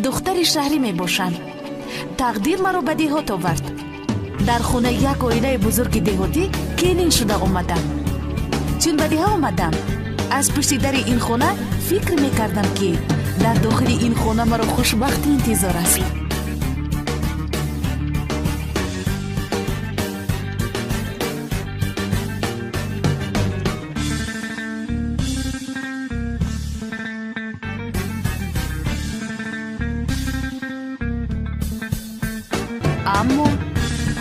Духтари шаҳрӣ мебошам. Тақдир маро ба деҳот овард. Дар хонаи як оилаи бузурги деҳотӣ келин шуда омадам. Чун ба деҳа омадам, аз пушти дари ин хона фикр мекардам, ки дар дохили ин хона маро хушбахтӣ интизор аст. Аммо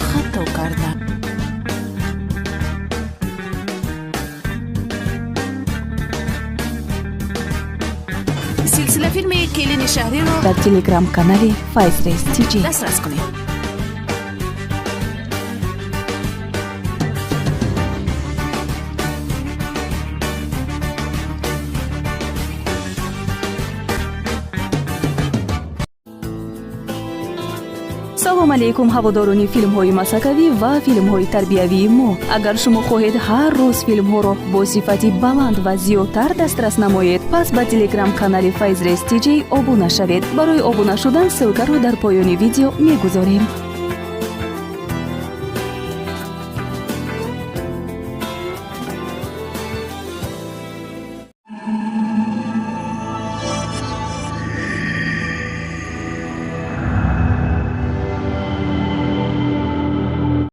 хато кардам. Силсилафилми «Келини шаҳриро» дар телеграм-канали Файзрез Тҷ дастрас кунед. Салом алейкум, ҳаводорони филмҳои масакавӣ ва филмҳои тарбиявии мо. Агар шумо хоҳед ҳар рӯз филмҳоро бо сифати баланд ва зиёдтар дастрас намоед, пас ба телеграм-канали Файзрез Тҷ обуна шавед. Барои обуна шудан ссылкаро дар поёни видео мегузорем.